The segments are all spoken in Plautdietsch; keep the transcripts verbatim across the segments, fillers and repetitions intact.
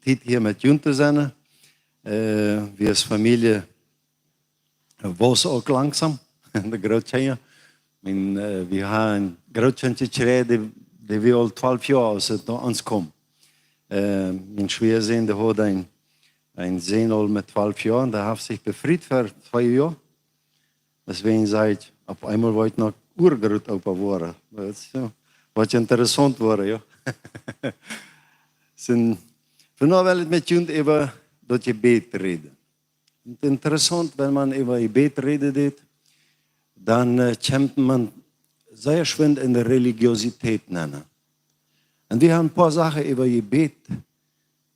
Tiet hia met junt to sennen. Äh, wie aus Famielje wausen uk langsom, de Grootkjinja. Mien, äh, wie haben een Grootkjint jekjräajen, dee, dee wia aul twalf Joa, aus et no ons kjeem. Äh, mien Schwiasän, dee haud een, een Sän aul met twalf Joa, dee haft sikj befriet ver twee Joa. Deswäajen saj ekj, opp eemol woa ekj noch Urgrootopa woaren. Daut es, jo, woat interessaunt woaren, jo. Sien, vondoag well ekj met junt äwa daut Jebäd räden. Un interessaunt, wan eena äwa Jebäd räden deit, dan, äh, kjemt eena sea schwind enne Religiosität nenn. Un wie haben een poa Sachen äwa Jebäd,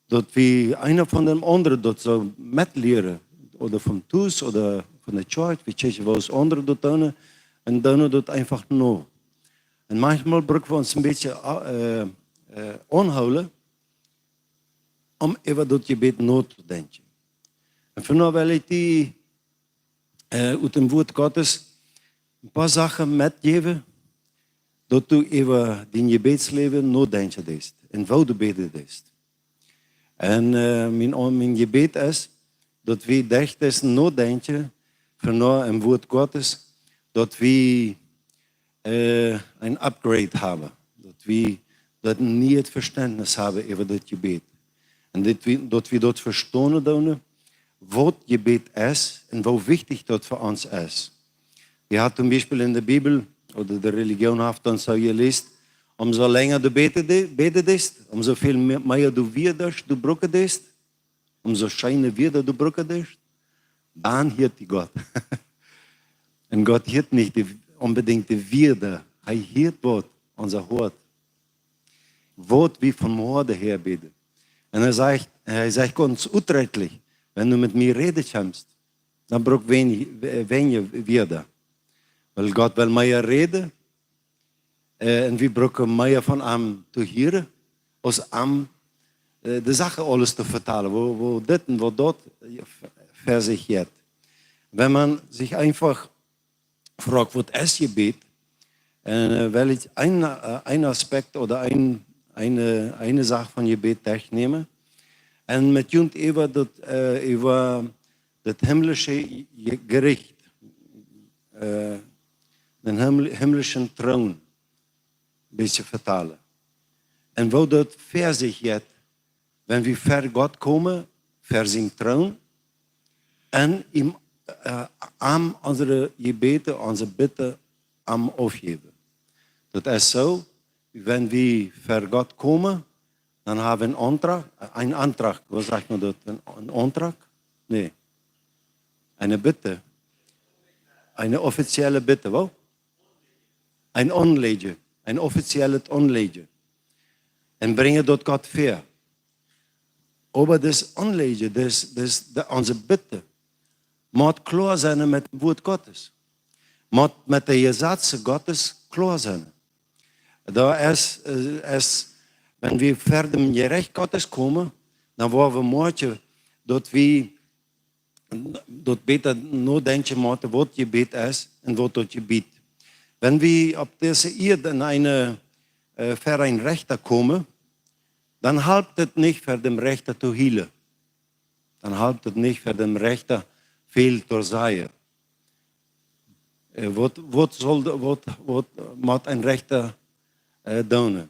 daut wie eena von däm aundren daut soo metlieren, ooda von Tus, ooda von de Kjoakj, wie kjikjen, woo aundre daut doonen, un doonen daut eefach no. Un maunchmol bruck wie ons een bät, äh, äh, aunhoolen, om äwa daut Jebäd notodenkjen. Un vondoag well ekj die, äh, ut däm Wort Gottes een poa Sachen metjäwen, daut du äwa dien Jebädsläwen nodenkjen deist un woo du bäden deist. Un, äh, mien, mien Jebäd es, daut wie derch daut Nodenkjen vondoag em Wort Gottes, daut wie äh, een Upgrade haben. Daut wie daut niee Veständnis haben äwa daut Jebäd. Un daut wie, daut wie daut vestonen doonen, waut Jebäd es un woo wichtich daut fa ons es. Wie haben toom Biespel enne Bibel, ooda de Religion haft ons soo jeläst, om soo lenja du bäden de-, bäden deist, om soo väl me-, mea du Wieed du brucken deist, om soo scheene Wieed du brucken deist, dan hieet die Gott. Un Gott hieet nich de, onbedinjt de Wieed, hee hieet waut, ons Hoat. Waut wie von Hoaten häa bäden. Un hee sajcht, hee sajcht gaunz utdrekjlich, wan du met mie räden kjemst, dan bruck wie weinja, we-, weinja Wieed. Wiels Gott well mea räden, äh, un wie brucken mea von am to hieren, aus am, äh, de Sachen aules to vetalen, woo, woo dit un woo daut, äh, ver sikj jeit. Wan eena sikj eefach froagt, waut es Jebäd, un, äh, well ekj een, äh, een Aspekt ooda een, eene, eene Sach von Jebäd derchnämen. Un met junt äwa daut, äh, äwa daut himmlische Je-, Gericht, äh, dän himml-, himmlischen Troon, een bät vetalen. Un woo daut ver sikj jeit, wan wie ver Gott komen, ver sienen Troon, un am, äh, am onse Jebäde, onse Bitten am aufjäwen. Daut es soo, wan wie ver Gott komen, dan haben wie een Auntrag, äh, een Auntrag, woo sajcht eena daut? Een, een Auntrag? Nä. Eene Bitte. Eene offizielle Bitte, woo? Een Aunlieden, een offiziellet Aunlieden. Un brinjen daut Gott ver. Oba daut Aunlieden, daut, daut, de, onse Bitten, mott kloa sennen met daut Wort Gottes. Mott met de Jesazen Gottes kloa sennen. Daut es, äh, es, wan wie ver däm Jerecht Gottes komen, dan woaren wie moakjen, daut wie daut bäta nodenkjen motten, waut Jebäd es un waut daut jebieet. Wan wie opp dise Ieed en eene, äh, ver een Rechta komen, dan halpt et nich ver däm Rechta to hielen. Dan halpt et nich ver däm Rechta väl to sajen. Äh, waut, waut saul de, waut, waut mott een Rechta, äh, doonen?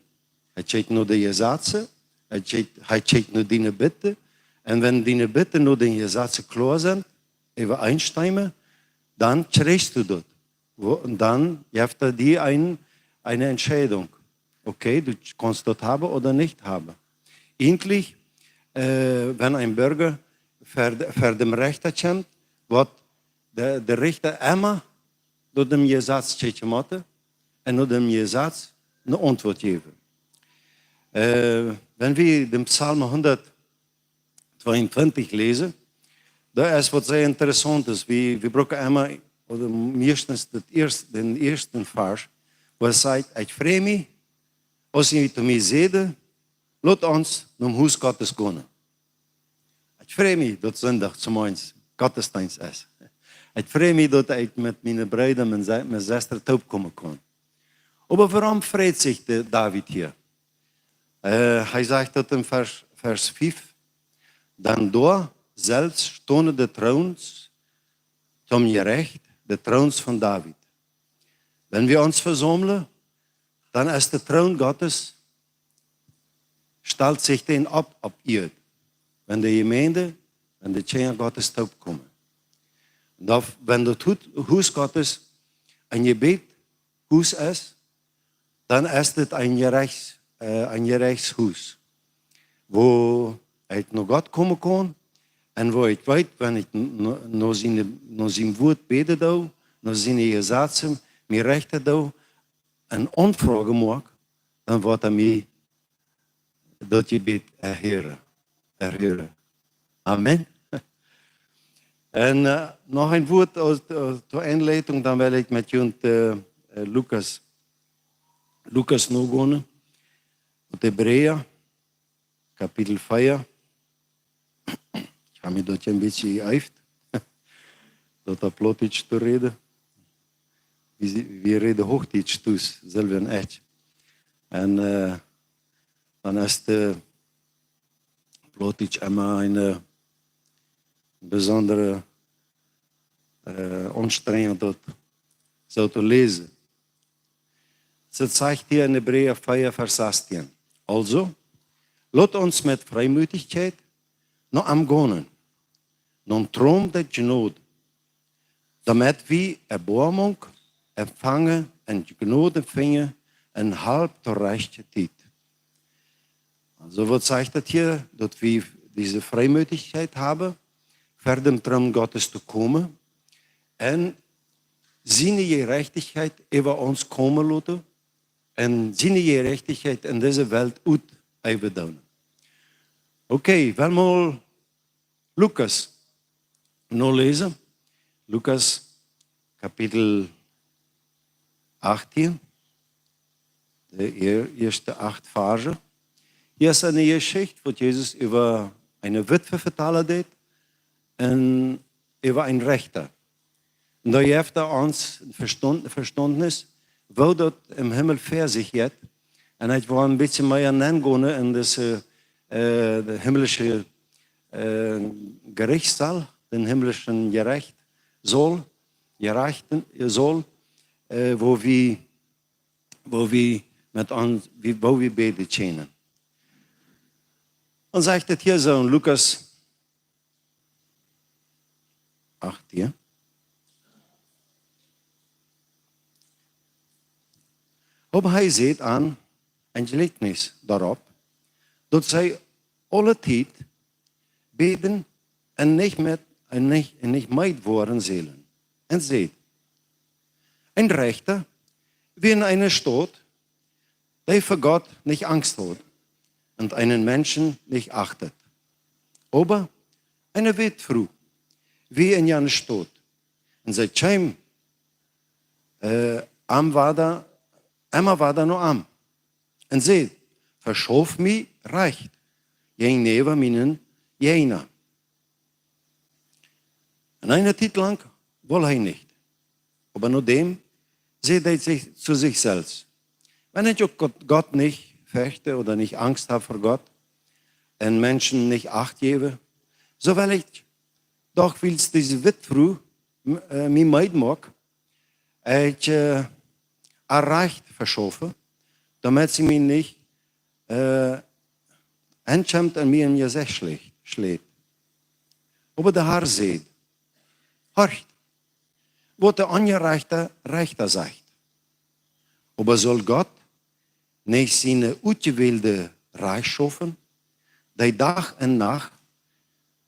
Hee kjikjt no de Jesazen, hee kjikjt, hee kjikjt no diene Bitten. Un wan diene Bitten no dän Jesazen kloa sent, äwaeenstemmen, dan kjrichst du daut. Woo-, un dan jeft hee die een, eene Entscheidunk. Okay, du kaust daut haben ooda nich haben. Eejentlich, äh, wan een Bürja ver, ver däm Rechta kjemt, woat de, de Rechta emma no däm Jesaz kjikjen motten un no däm Jesaz eene Auntwuat jäwen. Äh, wan wie dän Psalm hundatzweiuntwintich läsen, doa es waut sea Interessauntet. Wie, wie brucken emma, ooda meistens daut ieescht-, dän ieeschten Varsch, wua et sajcht: "Ekj frei mie, aus jie to mie säden: Lot ons nom Hus Gottes gonen." Ekj frei mie, daut Sindach zemorjes Gottesdeenst es. Ekj frei mie, daut ekj met miene Breeda un Se-, miene Sestren toopkomen kaun. Oba wuarom freit sikj de David hia? Äh, hee sajcht daut en Varsch, Varsch fief: Dan doa selfst stonen de Troons toom Jerecht, de Troons von David. Wan wie ons vesaumlen, dan es de Troon Gottes, stalt sikj dän opp, opp Ieed. Wan de Jemeent, wan de Kjinja Gottes toopkomen. Un dan, wan daut Hu-, Hus Gottes een Jebädhus es, dan es dit een Jerechts-, äh, een Jerechtshus, wua ekj no Gott komen kaun un wua ekj weet, wan ekj no, no sien, no sien Wort bäden doo, no siene Jesazen mie rechten doo, eene Aunfroag moak, dan woat hee mie daut Jebäd erhören. Erhören. Amen. Un, äh, noch een Wort aus, aus, zur Einleitung, dan well ekj met junt, äh, äh, Lukas, Lukas nogonen. Ut Hebräa, Kapitel vea. Ekj hab mie daut een bät jeeeft, daut opp Plautdietsch to räden. Wie, wie räden Hochdietsch tus, Silvia un ekj. Un, äh, dan es de Plautdietsch emma eene besondre, äh, Aunstrenjunk, daut soo to läsen. Daut sajcht hia en Hebräa vea, Varsch sastieen. Aulsoo, lot ons met Freemütichkjeit no am gonen, nom Troon de Jnod, doamet wie Erboarmunk empfangen un Jnod finjen en Help to rajchte Tiet. Aulsoo, waut sajcht daut hia? Daut wie dise Freemütichkjeit haben, ver dän Troon Gottes to komen un siene Jerajchtichkjeit äwa ons komen loten un siene Jerajchtichkjeit en dise Welt utäwen doonen. Okay, well wie mol Lukas noläsen. Lukas Kapitel achtieen, de ea-, ieeschte acht Varsch. Hia es eene Jeschicht, waut Jesus äwa eene Witwe vetalen deed un äwa eenen Rechta. Un doa jeft hee ons een Vestaunt-, Vestauntnis, woo daut em Himmel ver sikj jeit. Un ekj well een bät mea nengonen en dise, äh, de himmlische, äh, Gerichtssaal, dän himmlischen Jerechtsaal, Jerechten-, Saal, äh, wua wie, wua wie met ons, wie, wua wie bäden kjennen. Dan sajcht et hia soo en Lukas achtieen. Oba hee säd an een Jlikjnis doaropp, daut see aule Tiet bäden un nich met, un nich, un nich meed woaren sellen. Un säd: Een Rechta wia en eene Staut, dee ver Gott nich Angst haud un eenen Menschen nich achtet. Oba eene Witfru wia en jane Staut, un see kjeem, äh, am wada, emma wada no am. Un säd: Veschauf mie Rajcht jäajenäwa mienen Jäajna. Un eene Tiet lang wull hee nich. Oba nodäm säd hee sikj, to sikj selfst: Wan ekj uk Gott, Gott nich ferchte ooda nich Angst hab ver Gott un Menschen nich acht jäwe, soo well ekj doch, wiels dise Witfru, m-, äh, mie meed moakt, ekj, äh, äa Rajcht veschaufen, doamet see mie nich, äh, enkjemt un mie em Jesecht schläajt, schläajt. Oba de Har säd: Horcht, waut de onjerajchta Rechta sajcht. Oba saul Gott nich siene utjewälde rajcht schaufen, dee Dach un Nacht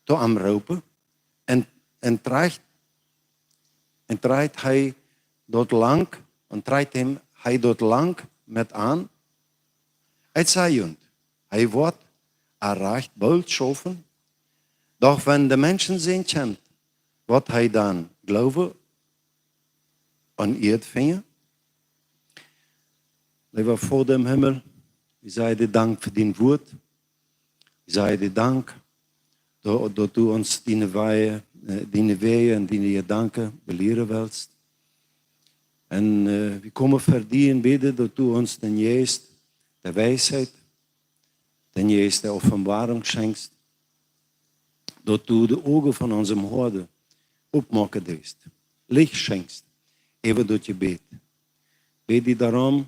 to am roopen, un, un träajt, un träajt hee daut lang, un träajt am hee daut lang met aun? Ekj saj junt, hee woat äa Rajcht boolt schaufen, doch wan de Menschensän kjemt, woat hee dan Gloowen aun Ieed finjen? Leewa Voda em Himmel, wie sajen die Dank fa dien Wort. Wie sajen die Dank, daut, daut du ons diene Wäaj, äh, diene Wäaj un diene Jedanken belieren west. Un, äh, wie komen ver die un bäden, daut du ons dän Jeist de Weisheit, dän Jeist de Openboarunk schenkjst. daut du de Uagen von onsem Hoat opmoaken deist, Licht schenkjst äwa daut Jebäd. Bäd die doarom,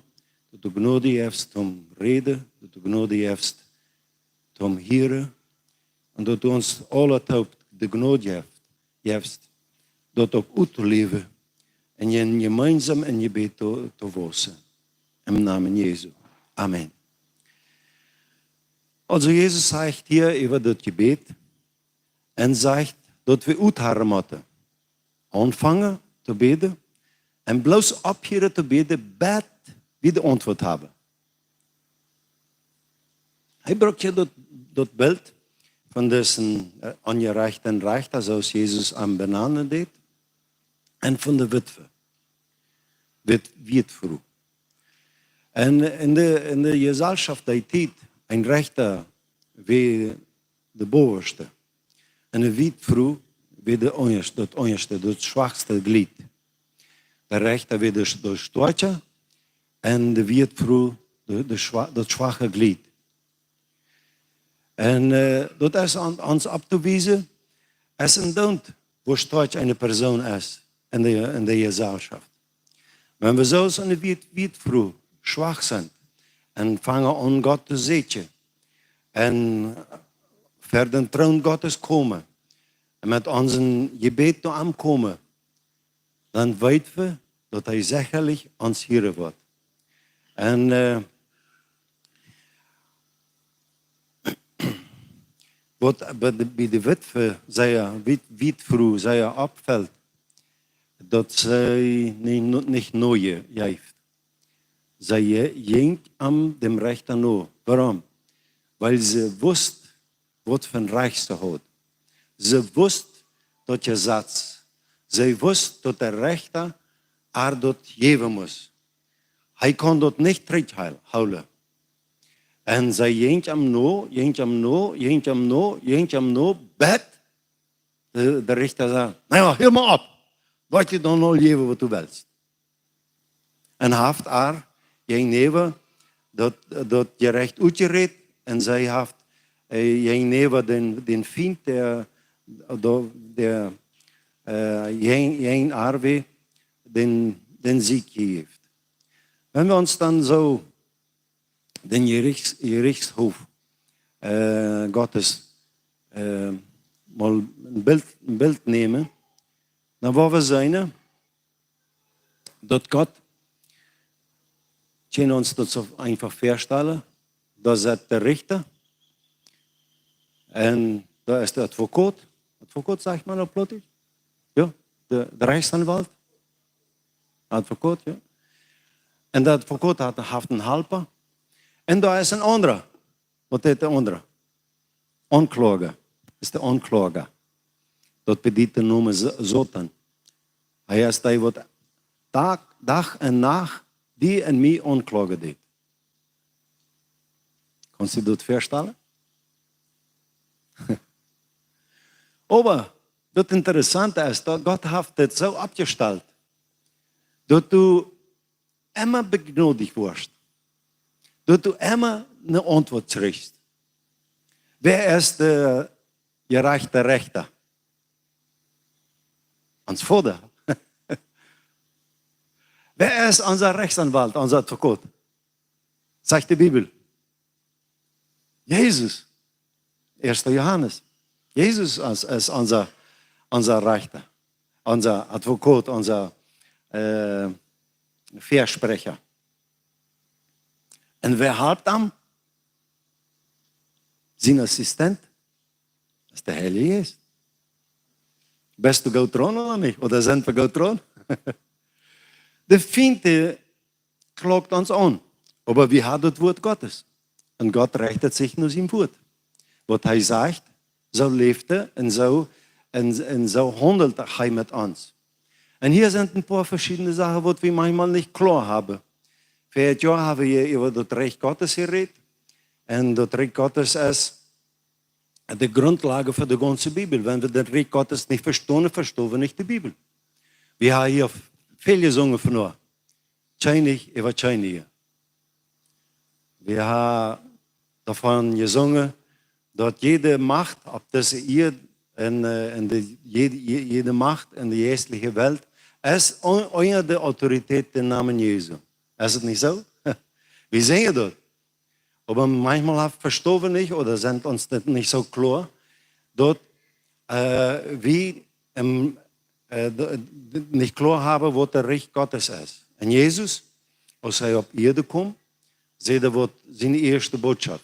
daut du Jnod jefst toom räden, daut du Jnod jefst toom hieren, un daut du ons aule toop de Jnod jefst, jefst, daut uk uttoläwen un je-, jemeensam em Jebäd to, to wausen. Em Nomen Jesu. Amen. Aulsoo Jesus sajcht hia äwa daut Jebäd un sajcht, daut wie utharren motten. Aunfangen to bäden un bloos opphieren to bäden, bat wie de Auntwuat haben. Hee brukt hia daut, daut Bilt von disen, äh, onjerajchten Rechta, soo aus Jesus am benanen deed, un von de Witwe, Wit-, Wietfru. Un en de, en de Jeselschoft dee Tiet, een Rechta wia de bowaschte. Un de Wietfru wia de unjaschte, daut unjaschte, daut schwakste Jlied. De Rechta wia de, de stoakja un de Wietfru de, de schwa-, daut schwake Jlied. Un, äh, daut es aun, ons opptowiesen, es een Doont, woo stoakj eene Persoon es en de, en de Jeselschoft. Wan wie soo aus eene Wiet-, Wietfru schwak sent un fangen aun Gott to sieekjen un ver dän Troon Gottes komen un met onsen Jebäd to am komen, dan weet wie, daut hee sechalich ons hieren woat. Un, äh, waut bie de, bie de Witwe sea, Wiet-, Wietfru sea oppfelt, daut see nich no-, nich nojeef. See je-, jinkj am, däm Rechta, no. Wuarom? Wiel see wist, waut fa een Rajcht see haud. See wist daut Jesaz. See wist, daut de Rechta äa daut jäwen must. Hee kunn daut nich trigjhoolen. Un see jinkj am no, jinkj am no, jinkj am no, jinkj am no, bat de, de Rechta säd: "Na jo, hia mau opp. Woa ekj die dan aul jäwen, waut du west." Un haft äa jäajenäwa daut, daut Jerecht utjerät un see haft, äh, jäajenäwa dän, dän Fient, dee, dee, dee, äh, jäajen, jäajen äa wia, dän, dän Sieg jejäft. Wan wie ons dan soo dän Jerichts-, Jerichshof, äh, Gottes, äh, mol een Bilt, een Bilt nämen, dan woa wie seenen, daut Gott, kjenn ons daut soo eefach väastalen, doa sett de Rechta un doa es de Advokaut. Advokaut sajcht maun opp Plautdietsch? Jo, de, de Rechtsanwalt. Advokaut, jo. Un de Advokaut haft, haft een Halpa. Un doa es een aundra. Waut heet de aundra? Aunklaga. Es de Aunklaga. Daut bediet de Nomen Sa-, Soton. Hee es dee, waut Dach, Dach un Nacht die un mie aunklagen deed. Kaust du die daut väastalen? Oba daut Interessante es, daut Gott haft dit soo oppjestalt, daut du emma bejnodicht woascht, daut du emma eene Auntwuat kjrichst. Wäa es de jerajchte Rechta? Ons Voda. Wäa es onse Rechtsanwalt, ons Advokaut? Sajcht de Bibel. Jesus. Ieeschte Johanes. Jesus es, es onse, onse Rechta, onse Advokaut, onse, äh, Väasprecha. Un wäa halpt am? Sien Assistent es de Heilje Jeist. Best du goot draun ooda nich? Ooda sent wie goot draun? De Fient, dee klagt ons aun. Oba wie haben daut Wuat Gottes. Un Gott rechtet sikj no sien Wuat. Waut hee sajcht, soo läft hee un soo, un, un soo haundelt hee met ons. Un hia sent een poa veschiedne Sachen, waut wie maunchmol nich kloa haben. Verjet Joa haben wie hia äwa daut Rikj Gottes jerät. Un daut Rikj Gottes es de Grundlage fa de gaunze Bibel. Wan wie daut Rikj Gottes nich vestonen, vestonen wie nich de Bibel. Wie haben hia väl jesungen vondoag. Kjennich äwa Kjennich. Wie haben doavon jesungen, daut jede Macht opp dise Ieed un, äh, un de, jede, je-, jede Macht en de jeistliche Welt es un-, unja de Autorität, dän Nomen Jesu. Es et nich soo? Wie seenen daut. Oba maunchmol ha-, vestonen wie nich ooda sent ons daut nich soo kloa, daut, äh, wie, ähm, äh, d-, d-, nich kloa haben, waut daut Rikj Gottes es. Un Jesus, aus hee opp Ieed kjeem, säd hee waut siene ieeschte Botschaft: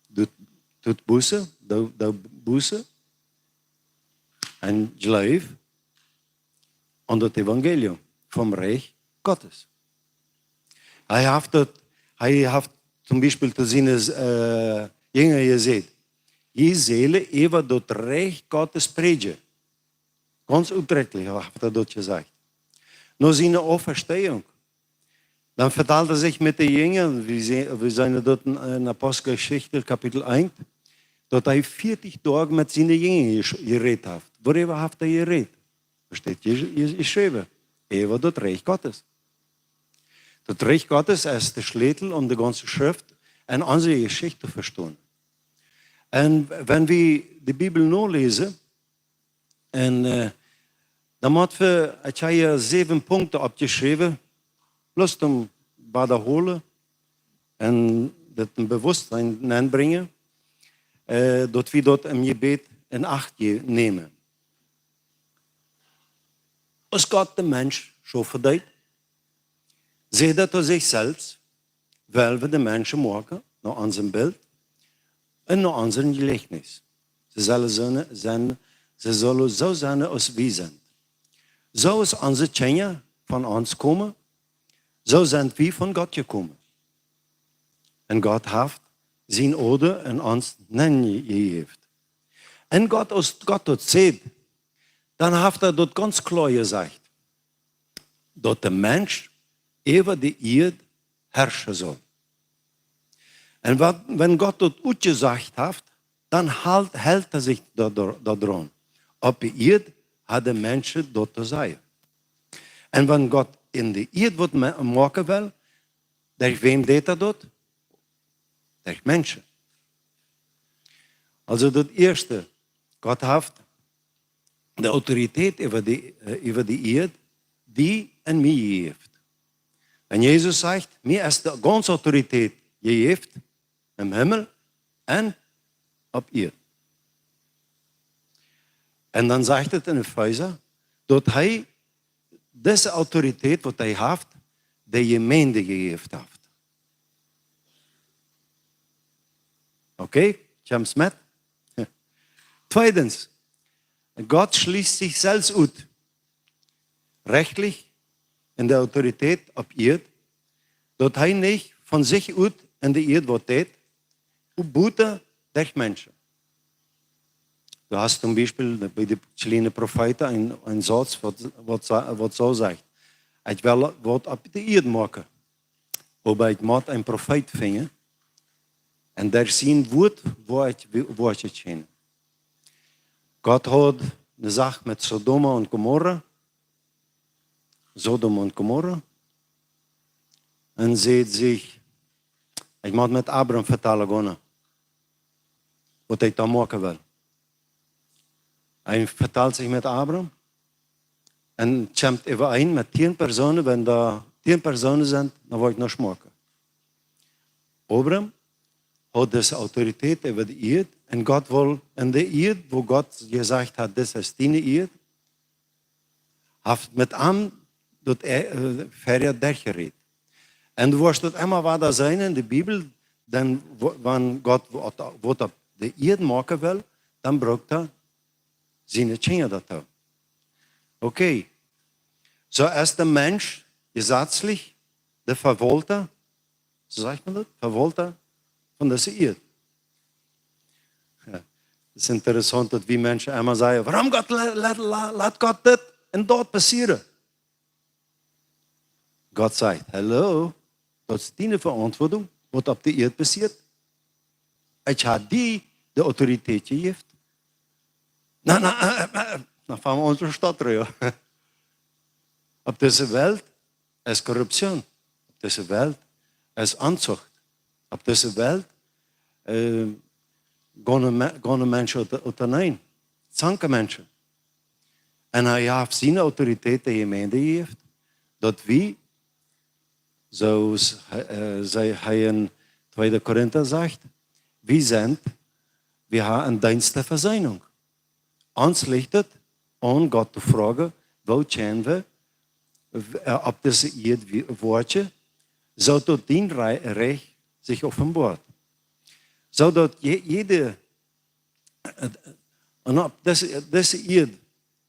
Doot, doot Buße, doot, doot Buße un jleeft aun daut Evangelium vom Rikj Gottes. Hee haft daut, hee haft toom Biespel to siene, äh, Jinja jesajcht: Jie sellen äwa daut Rikj Gottes prädjen. Gaunz utdrekjlich haft hee daut jesajcht. No siene Auferstehung, dan vetalt hee sikj met de Jinja, wie see-, wie seenen daut en, en Aposteljeschicht, Kapitel eent, daut hee vieetich Doag met siene Jinja jesch-, jerät haft. Woaräwa haft hee jerät? Doa steit je-, je-, jeschräwen: Äwa daut Rikj Gottes. Daut Rikj Gottes es de Schlätel, om de gaunze Schreft un onse Jeschicht to vestonen. Un wan wie de Bibel noläsen, un, äh, dan mott wie, ekj hab hia säwen Punkten oppjeschräwen, bloos toom wadahoolen un daut em Bewusstsein nenbrinjen, äh, daut wie daut em Jebäd en Acht je-, nämen. Aus Gott de Mensch schaufen deed, säd hee to sikj selfst: Well wie de Menschen moaken no onsem Bilt un no onsem Jlikjnis. See sellen sennen, sennen, see sellen soo sennen aus wie sent. Soo aus onse Kjinja von ons komen, soo sent wie von Gott jekomen. Un Gott haft sien Odem en ons nenjejäft. Un Gott, aus Gott daut säd, dan haft hee daut gaunz kloa jesajcht, daut de Mensch äwa de Ieed herrschen saul. Un waut, wan Gott daut utjesajcht haft, dan helt, helt hee sikj doa, doa, doaraun. Opp de Ieed haft de Mensch daut to sajen. Un wan Gott en de Ieed waut ma-, moaken well, derch wäm deed hee daut? Derch Menschen. Aulsoo daut ieeschte, Gott haft de Autorität äwa de, äh, äwa de Ieed die un mie jejäft. Un Jesus sajcht: Mie es de gaunze Autorität jejäft em Himmel un opp Ieed. Un dan sajcht et en Efeesa, daut hee dise Autorität, waut hee haft, de Jemeent jejäft haft. Okay, kjemst met? Tweedens, Gott schlieet sikj selfst ut, rechtlich, en de Autorität opp Ieed, daut hee nich von sikj ut en de Ieed waut deed, buta derch Menschen. Du hast toom Biespel bie de kjliene Profeeten een, een Sauz, waut, waut sa-, waut soo sajcht: Ekj well waut opp de Ieed moaken, oba ekj mott een Profeet finjen, un derch sien Wuat woa ekj, woa ekj et kjennen. Gott haud ne Sach met Sodoma un Gomorra, Sodom un Gomorra, un säd sikj: Ekj mott met Abram vetalen gonen, waut ekj doa moaken well. Hee vetalt sikj met Abram un kjemt äwaeen met tieen Persoonen: Wan doa tieen Persoonen sent, dan woa ekj nuscht moaken. Abram haud dise Autorität äwa de Ieed, un Gott wull en de Ieed, wua Gott jesajcht haud: Dit es diene Ieed, haft met am daut, äh, Fäa derchjerät. Un du woascht daut emma wada seenen en de Bibel, dan wo-, wan Gott waut, waut opp de Ieed moaken well, dan brukt hee siene Kjinja doatoo. Okay. Soo es de Mensch jesazlich de Verwalta, soo sajcht maun daut? Verwalta von dise Ieed. Jo. Et es interessaunt, daut wie Menschen emma sajen: Wuarom Gott, la-, la-, la-, lat Gott dit un daut passieren? Gott sajcht: Hallo, daut es diene Veauntwuatunk, waut opp de Ieed passieet. Ekj hab die de Autorität jejäft. Na, na, äh, äh, äh, na, fang wie ons Staut rua. Opp dise Welt es Korruption. Opp dise Welt es Onzucht. Opp dise Welt, äh, gonen Me-, gonen Menschen ut-, uteneen. zanke Menschen. Un hee haft siene Autorität de Jemeent jejäft, daut wie, soo aus hee, äh, säd hee en tweede Korinta sajcht, wie sent, wie haben een Deenst de Versöhnung. Ons licht et aun Gott to froagen, woo kjennen wie, äh, opp dise Ieed wie-, woakjen, soo daut dien Rei-, Rikj sikj openboat. Soo daut je-, jede, äh, un opp dise, dise Ieed,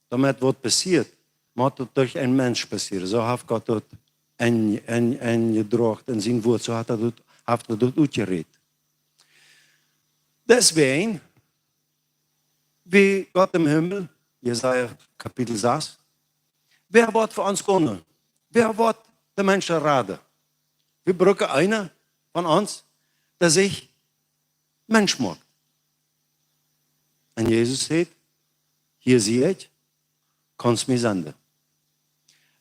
doamet waut passieet, mott et derch een Mensch passieren. Soo haft Gott daut en-, en-, enjedroagen en sien Wort, soo haft hee daut, haft hee daut utjerät. Deswäajen, wie Gott em Himmel, Jesaja Kapitel sas, wäa woat fa ons komen? Wäa woat de Menschen raden? Wie brucken eenen von ons, dee sikj Mensch moakt. Un Jesus sajcht: "Hia sie ekj, kaust mie senden."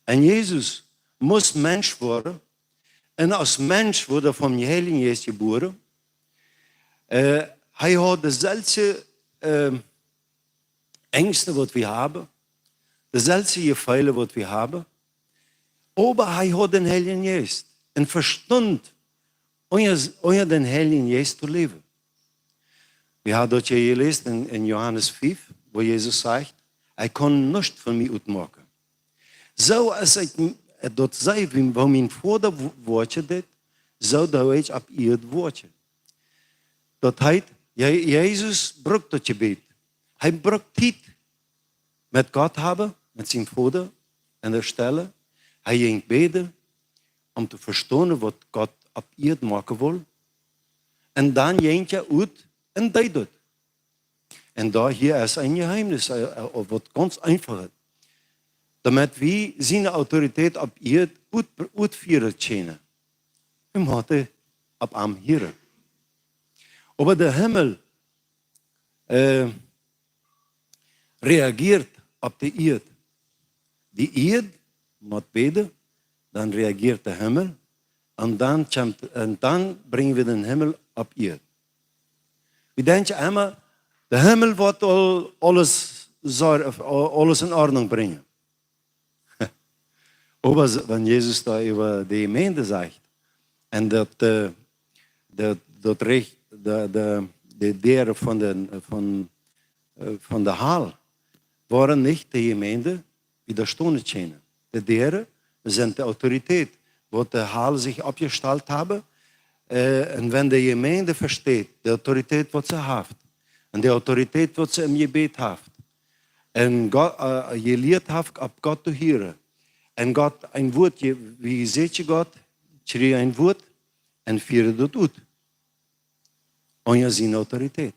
Un Jesus must Mensch woaren. Un aus Mensch wort hee vom Heiljen Jeist jebuaren. Äh, hee haud deeselwje, äh, Angst, waut wie haben, deeselwje Jefeele, waut wie haben. Oba hee haud dän Heiljen Jeist un vestunt, unja, unja dän Heiljen Jeist to läwen. Wie haben daut hia jeläsen en, en Johanes fief, wua Jesus sajcht: "Jie kjennen nuscht von mie utmoaken. Soo aus ekj m-, daut see, wie, woo mien Voda wo-, woakjen deed, soo doo ekj opp Ieed woakjen." Daut heet, Je-, Jesus brukt daut Jebäd. Hee brukt Tiet met Gott haben, met sien Voda en de Stell. Hee jinkj bäden, om to vestonen, waut Gott opp Ieed moaken well. Un dan jinkj hee ut un deed et. Un doa hia es een Jeheemnis, äh, äh, waut gaunz eefach es. Doamet wie siene Autorität opp Ieed ut-, utfieren kjennen. Wie motten opp am hieren. Oba de Himmel, äh, reagieet opp de Ieed. De Ieed mott bäden, dan reagieet de Himmel, un dan kjemt, un dan brinjen wie dän Himmel opp Ieed. Wie denkjen emma, de Himmel woat aul aules sor-, aules en Ordnunk brinjen. Oba s-, wan Jesus doa äwa de Jemeent sajcht, un daut, äh, daut, daut Rikj, de, de, de Däaren von de, von, äh, von de Hal, woaren nich de Jemeent widerstonen kjennen. De Däaren sent de Autorität, waut de Hal sikj oppjestalt haben, äh, un wan de Jemeent vesteit, de Autorität, waut see haft, un de Autorität, waut see em Jebäd haft, un Gott, äh, jelieet haft, opp Gott to hieren, un Gott een Wort, je-, wie säd je Gott, kjrie een Wort un fieren daut ut. Unja siene Autorität.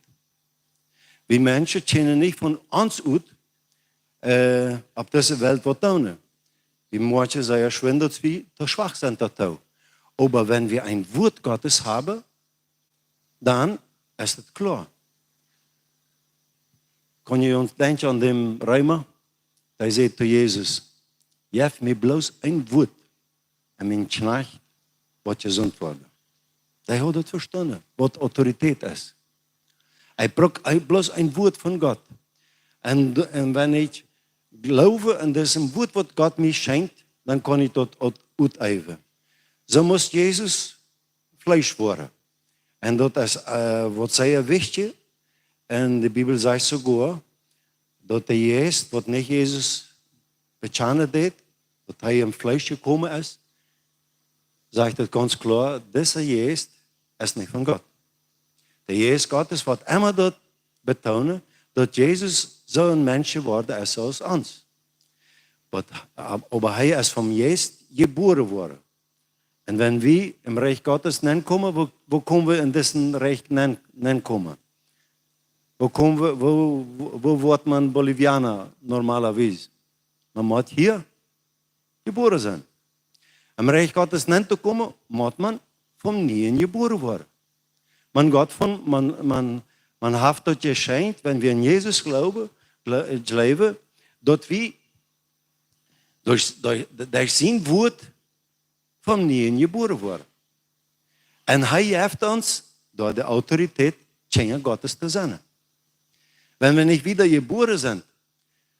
Wie Menschen kjennen nich von ons ut, äh, opp dise Welt waut doonen. Wie moaken sea schwind, daut wie too schwak sent doatoo. Oba wan wie een Wort Gottes haben, dan es et kloa. Kjenn jie noch denkjen aun dän Reema? Hee säd to Jesus: "Jeff mie bloos een Wort un mien Kjnajcht woat jesunt woaren." Hee haud et vestonen, waut Autorität es. Hee brukt, hee bloos een Wort von Gott. Un, un wan ekj jleew aun daut Wort, waut Gott mie schenkjt, dan kaun ekj daut ut-, uteewen. Soo must Jesus Fleesch woaren. Un daut es, äh, waut sea wichtich. Un de Bibel sajcht soogoa, daut de Jeist, waut nich Jesus bekjanen deed, daut hee em Fleesch jekomen es, sajcht et gaunz kloa, dise Jeist es nich von Gott. De Jeist Gottes woat emma daut betonen, daut Jesus soo een Mensch jeworden es aus ons. Oba, oba hee es vom Jeist jebuaren worden. Un wan wie em Rikj Gottes nenkomen, woo, woo kjenn wie en dit Rikj nen-, nenkomen? Woo kjenn wie, woo, woo, woo woat eena Bolivianer normalerwies? Eena mott hia jebuaren sennen. Em Rikj Gottes nentokomen, mott eena von nieen jebuaren woaren. Eena woat von, eena, eena, eena haft daut Jeschenkj, wan wie aun Jesus jleewen, jle-, jleewen, daut wie derch, derch, derch sien Wort von nieen jebuaren woaren. Un hee jeft ons doa de Autorität, Kjinja Gottes to sennen. Wan wie nich wada jebuaren sent,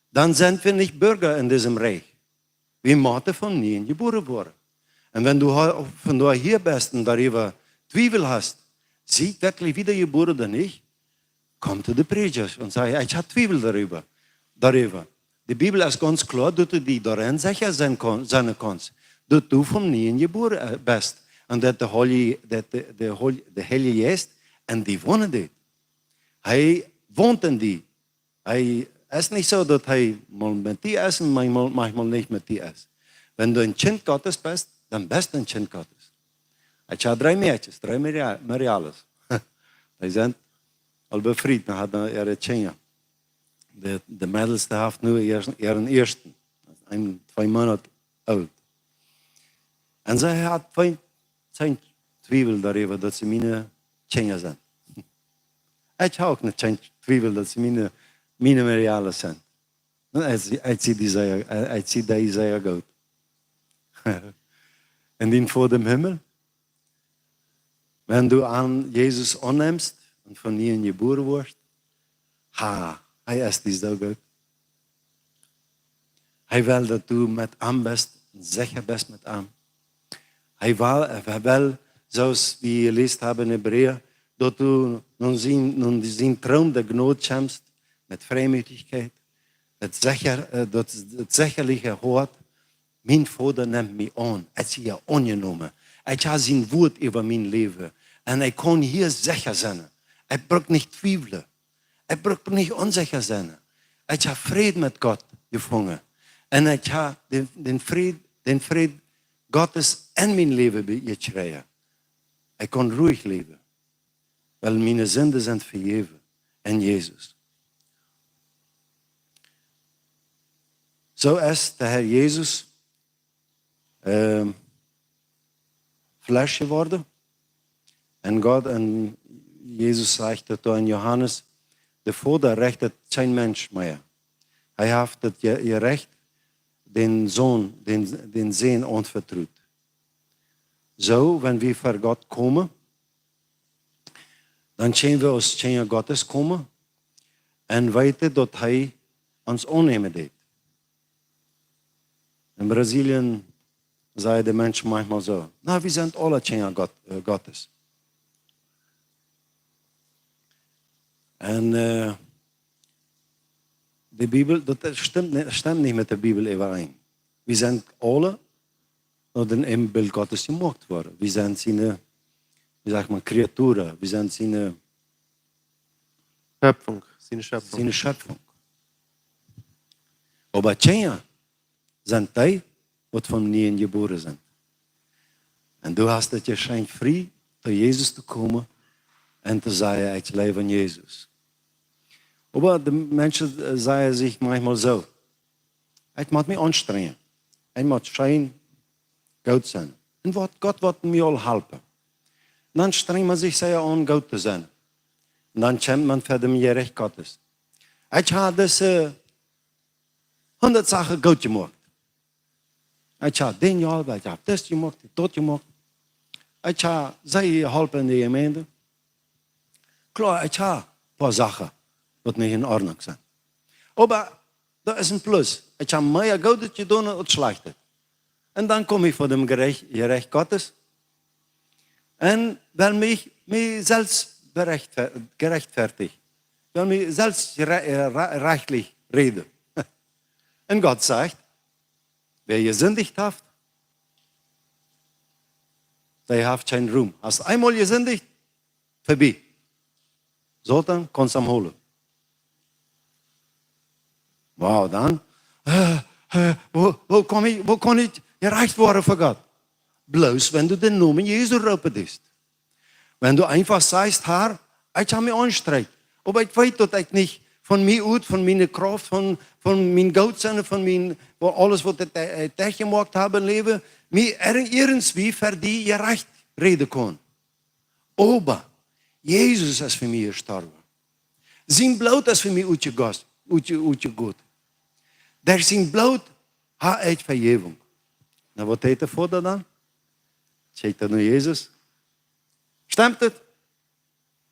dan sent wie nich Burja en disem Rikj. Wie motten von nieem jebuaren woaren. Un wan du he-, vondoag hia best un doaräwa Twiewel hast, sie ekj werkjlich wada jebuaren ooda nich, komm to de Prädja un saj: "Ekj hab Twiewel doaräwa, doaräwa." De Bibel es gaunz kloa, daut du die doaraun secha sennen kaun-, sennen kaust, daut du von nieem jebuaren, äh, best. Un daut de Heilje, daut de, de Heil-, de Heilje Jeist en die wonen deit. Hee wont en die. Hee es nich soo, daut hee mol met die es un manchmol, manchmol nich met die es. Wan du een Kjint Gottes best, dan best du een Kjint Gottes. Ekj hab dree Mäakjes, dree Maria-, Mariales. Dee sent aul befriet, dee haben äare Kjinja. De, de Medelste haft nu äaren, äaren ieeschten. Daut es een, twee Moonat oolt. Un see haft kjeen, kjeen Twiewel doaräwa, daut see miene Kjinja sent. Ekj hab uk nich kjeen Twiewel, daut see miene, miene Mariales sent. Un ekj, ekj sie dee sea, ekj sie dee sea goot. Un dien Voda em Himmel, wan du aun Jesus aunnemst un von nieem jebuaren woascht, ha, hee es die soo goot. Hee well, daut du met am best un secha best met am. Hee well, hee well, soo aus wie jeläsen haben en Hebräa, daut du no sien, no sien Troon de Jnod kjemst, met Freemütichkjeit, daut secha, äh, daut, daut sechaliche Hoat, mien Voda nemt mie aun, ekj sie aunjenomen. Ekj hab sien Wuat äwa mien Läwen. Un ekj kaun hia secha sennen. Ekj bruk nich twiewlen. Ekj bruk nich onsecha sennen. Ekj hab Fräd met Gott jefungen. Un ekj hab dän, dän Fräd, dän Fräd Gottes en mien Läwen be-, jekjräajen. Ekj kaun ruich läwen, wiels miene Sinden sent vejäft en Jesus. Soo es de Herr Jesus, ähm, Fleesch jeworden. Un Gott, un Jesus sajcht daut doa en Johanes: "De Voda rechtet kjeen Mensch mea. Hee haft daut Je-, Jerecht dän Sän, dän, dän Sän aunvetrut." Soo, wan wie ver Gott komen, dan kjenn wie aus Kjinja Gottes komen un weeten, daut hee ons aunnämen deit. En Brasilien sajen de Menschen manchmol soo: "Na, wie sent aule Kjinja Gott, äh, Gottes." Un, äh, de Bibel, daut stemt ni-, stemt nich met de Bibel äwaeen. Wie sent aule no däm Ebenbilt Gottes jemoakt worden. Wie sent siene, wie sajcht maun, Kreaturen. Wie sent siene Schöpfung, siene Schöpfung. Siene Schöpfung. Oba Kjinja sent dee, waut von nieem jebuaren sent. Un du hast daut Jeschenkj, frie to Jesus to komen un to sajen: "Ekj jleew aun Jesus." Oba de Menschen, äh, sajen sikj manchmol soo: "Ekj mott mie aunstrenjen. Ekj mott scheen goot sennen. Un waut, Gott woat mie aul halpen." Dan strenjt maun sikj sea aun, goot to sennen. Un dan kjemt maun ver däm Jerecht Gottes. Ekj hab dise hundat Sachen goot jemoakt. Ekj hab dän jeholpen, ekj hab dit jemoakt, daut jemoakt. Ekj hab see jeholpen en de Jemeent. Kloa, ekj hab poa Sachen, waut nich en Ordnunk sent. Oba doa es een Plus. Ekj hab mea Goodet jedonen aus Schlajchtet. Un dan kom ekj ver däm Jerecht, Jerecht Gottes. Un well mie, mie selfst berechtfer-, jerechtfertijen. Well mie selfst jere-, äh, re-, rajchtlich räden. Un Gott sajcht: "Wäa jesindicht haft, dee haft kjeen Rum. Hast eemol jesindicht, verbie. Soton kaust am holen." Wow, dan, äh, äh, woo, woo kaun ekj, woo kaun ekj jerajcht woaren ver Gott? Bloos wan du dän Nomen Jesu roopen deist. Wan du eefach sajchst: "Herr, ekj hab mie aunjestrenjt, oba ekj weet, daut ekj nich von mie ut, von miene Krauft, von, von mien Gootsennen, von mien, von aules, waut ekj, äh, derchjemoakt hab em Läwen, mie irjent-, irjentwie ver die jerajcht räden kaun. Oba Jesus es fa mie jestorwen. Sien Bloot es fa mie utjegossen, utje-, utjegoten. Derch sien Bloot hab ekj Vejäwunk." Na, waut deed de Voda dan? Kjikjt hee no Jesus. "Stemt et?"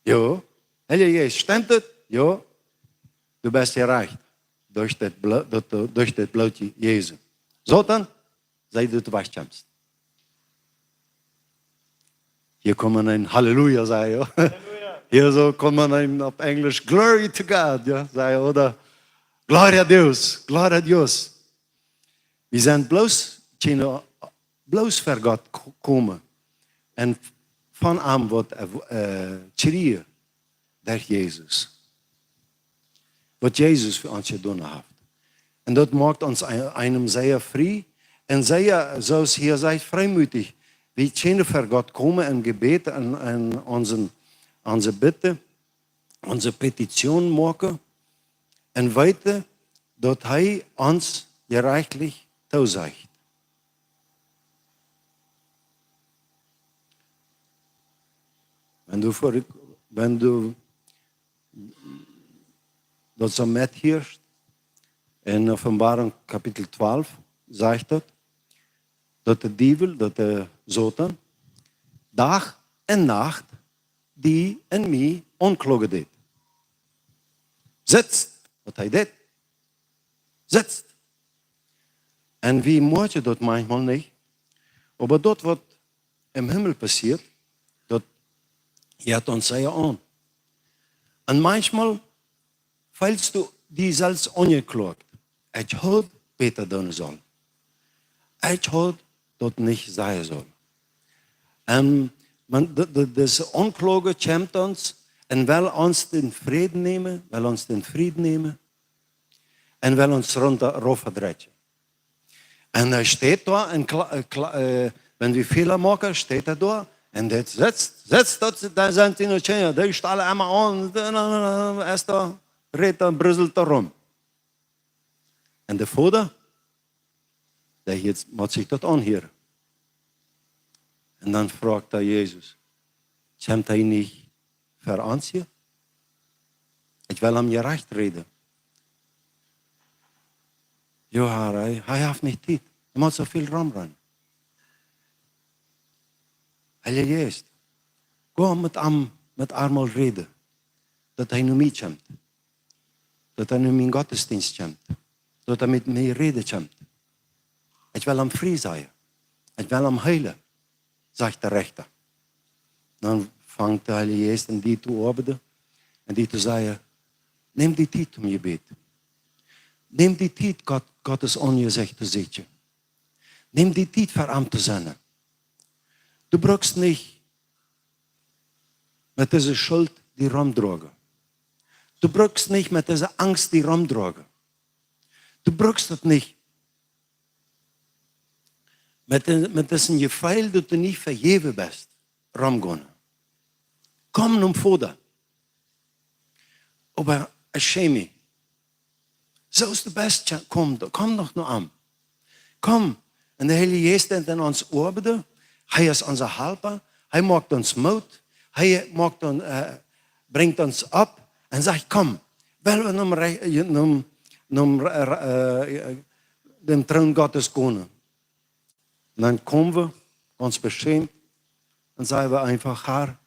"Jo." "Herr Jesus, stemt et?" "Jo." Du best jerajcht derch daut Blo-, daut, daut, derch daut Bloot Je-, Jesu. Soton, sie du wajchkjemst. Hia kaun eena een Halleluja sajen, jo. Hia soo kaun eena een opp Enjlisch Glory to God, jo, sajen, ooda Gloria a Dios, Gloria a Dios. Wie sent bloos, kjennen bloos ver Gott ko-, komen un von am waut, äh, kjrieen derch Jesus. Waut Jesus fa ons jedonen haft. Un daut moakt ons een-, eenem sea frie un sea, soo aus hia sajcht, freimutich. Wie kjennen ver Gott komen em Jebäd un, un onse, onse Bidden, onse Petition moaken un weeten, daut hee ons jerajchtich toosajcht. Wan du ver-, wan du daut soo methieescht, en Openboarunk Kapitel twalf sajcht daut, daut de Diewel, daut de Soton, Dach un Nacht die un mie aunkloagen deed. Sitst, waut hee deed. Sitst. Un wie moakjen daut maunchmol nich, oba daut waut em Himmel passieet, daut jeit ons sea aun. Un maunchmol feelst du die selfst aunjekloagen. Ekj haud bäta doonen sellen. Ekj haud daut nich sajen sellen. Un, wan de, de, dise Aunkloag kjemt ons un well ons dän Fräd nämen, well ons dän Fräd nämen un well ons runta, rauf verdreien. Un hee steit doa un kla-, äh, kla-, äh, wan wie Fäla moaken, steit hee doa un dee sitzt, sitzt doa, doa sent dee Kjinja, dee stalen emma aun, es doa, rät doa, bruselt doa rom. Un de Voda, dee hieet, mott sikj daut aunhieren. Un dan froagt hee Jesus: Kjemt hee nich ver ons hia? Ekj well am jerajcht räden. Jo, Herr, hee, hee haft nich Tiet. Hee mott soo väl romrennen. Heilja Jeist, go met am, met am mol räden, daut hee no mie kjemt, daut hee no mienen Gottesdienst kjemt, daut hee met mie räden kjemt. Ekj well am frie sajen. Ekj well am heelen, sajcht de Rechta. Dan fangt de Heilje Jeist aun die to oabeiden un die to sajen: Nem die Tiet toom Jebäd. Nem die Tiet, Gott, Gott sien Aunjesecht to sieekjen. Nem die Tiet ver am to sennen. Du brukst nich met dise Schult die romdroagen. Du brukst nich met dise Angst die romdroagen. Du brukst daut nich met de, met dise Jefeel, daut du nich vejäwen best, romgonen. Komm nom Voda. Oba, äh, schäm die. Soo aus du best, tja, komm, komm doch no am. Komm, un de Heilje Jeist deit en ons oabeiden. Hee es onse Halpa. Hee moakt ons Moot. Hee moakt ons, äh, brinjt ons opp un sajcht: Komm, well wie nom Re-, nom, nom Re-, Re-, äh, dän Troon Gottes gonen. Un dan komen wie gaunz beschämt un sajen wie eefach: Herr,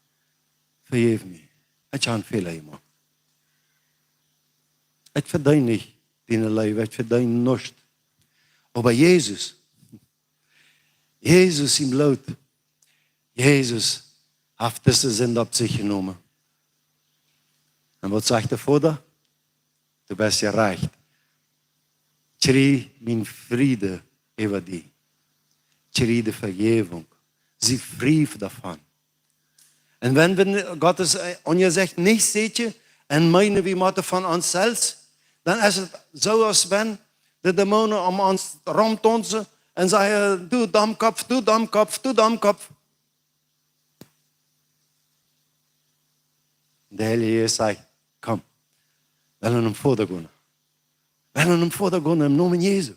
vejäw mie. Ekj hab Fäla jemoakt. Ekj vedeen nich diene Leew, ekj vedeen nuscht. Oba Jesus, Jesus sien Bloot, Jesus haft dise Sind opp sikj jenomen. Un waut sajcht de Voda? Du best jerajcht. Kjrie mienen Fräd äwa die. Kjrie de Vejäwunk. Sie frie doavon. Un wan wie Gott sien, äh, Aunjesecht nich sieekjen un meenen, wie motten von ons selfst, dan es et soo, aus wan de Dämonen om ons romtonsen un sajen: Du Domkopp, du Domkopp, du Domkopp. De Heilje Jeist sajcht: Komm, well wie nom Voda gonen. Well wie nom Voda gonen em Nomen Jesu.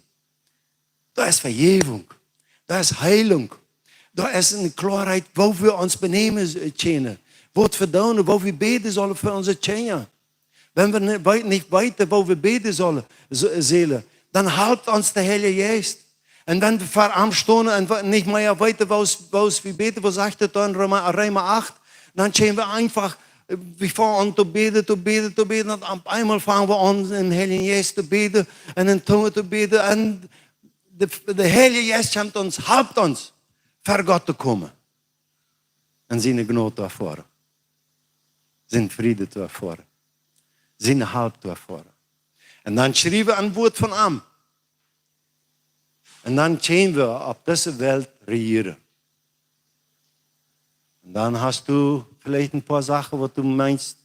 Doa es Vejäwunk. Doa es Heilunk. Doa es eene Kloaheit, woo wie ons benämen kjennen. Waut wie doonen, woo wie bäden sellen fa onse Kjinja. Wan wie nich wee-, nich weeten, woo wie bäden sellen, s-, sellen, dan halpt ons de Heilje Jeist. Un wan wie ver am stonen un wie nich mea weeten, woo wie, woo wie bäden, waut sajcht et dan, Reema, Reema acht? Dan kjennen wie eefach Wie fangen aun to bäden, to bäden, to bäden. Un opp eemol fangen wie aun, em Heiljen Jeist to bäden un en Tungen to bäden. Un de, de Heilje Jeist kjemt ons, halpt ons, ver Gott to komen un siene Jnod to erfoaren, sienen Fräd to erfoaren, siene Help to erfoaren. Un dan schriewen wie een Wuat von am. Un dan kjennen wie opp dise Welt rejieren. Un dan hast du veleicht een poa Sachen, waut du meenst,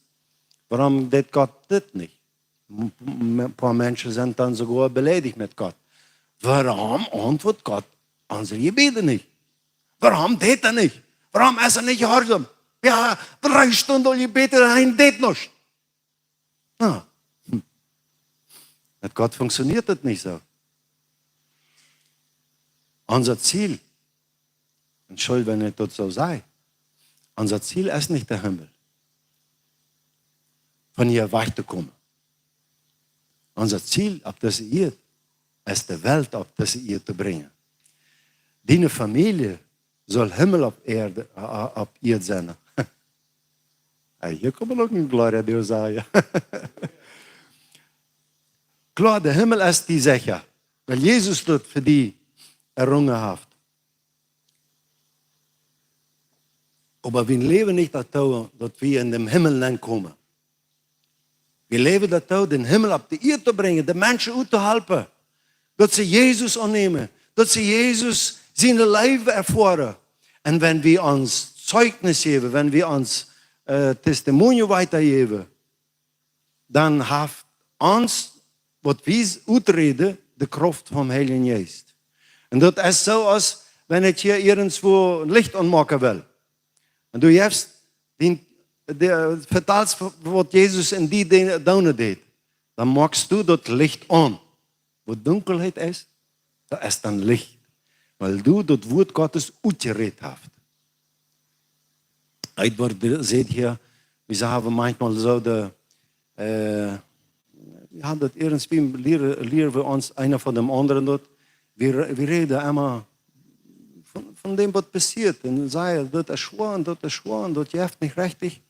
wuarom deit Gott dit nich? M-, m-, een poa Menschen sent dan soogoa beleidicht met Gott. Wuarom auntwuat Gott onse Jebäde nich? Wuarom deit hee nich? Wuarom es hee nich jehuarsom? Jo, dree Stunden aul jebät, hee deit nuscht. Na, hm. Met Gott funktionieet daut nich soo. Ons Ziel, Entschuldigung, wan ekj daut soo saj, ons Ziel es nich de Himmel, von hia wajch to komen. Ons Ziel opp dise Ieed es, de Welt opp dise Ieed to brinjen. Diene Famielje saul Himmel opp Ieed, äh, opp Ieed sennen. Hey, hia kaun eena uk een Gloria Deo sajen. Kloa, de Himmel es die secha, wiels Jesus daut fa die errungen haft. Oba wie läwen nich doatoo, daut wie en dän Himmel nenkomen. Wie läwen doatoo, dän Himmel opp de Ieed to brinjen, de Menschen uttohalpen, daut see Jesus aunnämen, daut see Jesus siene Leew erfoaren. Un wan wie ons Zeugnis jäwen, wan wie ons, äh, Testimonio wieda jäwen, dan haft ons, waut wie uträden, de Krauft vom Heiljen Jeist. Un daut es soo, aus wan ekj hia irjentwua Licht aunmoaken well. Un du jefst dän, de, vetalst, waut Jesus en die de-, doonen deed. Dan moakst du daut Licht aun. Wua Dunkelheit es, doa es dan Licht. Wiels du daut Wuat Gottes utjerät hast. Ekj woa, sieet hia, wie haben maunchmol soo de, äh, wie haben daut irjentwua lieren, lieren wie ons eena von däm aundren daut. Wie re-, wie räden emma von, von däm, waut passieet. Un sajen, daut es schwoa, un daut es schwoa, un daut jeft nich rajcht.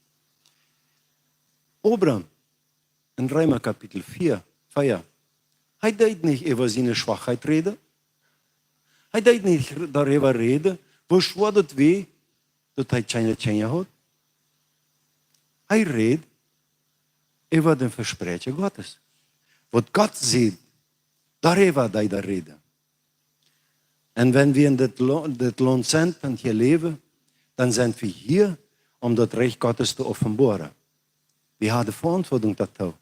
Abraham, en Reema Kapitel vea, vea. Hee deed nich äwa siene Schwakheit räden. Hee deed nich doaräwa räden, woo schwoa daut wia, daut hee kjeene Kjinja haud. Hee räd äwa dän Vespräakjen Gottes. Waut Gott sajcht, doaräwa deed hee räden. Un wan wie en dit Lo-, dit Launt sent un hia läwen, dan sent wie hia, om daut Rikj Gottes to openboaren. Wie haben Veauntwuatunk doatoo.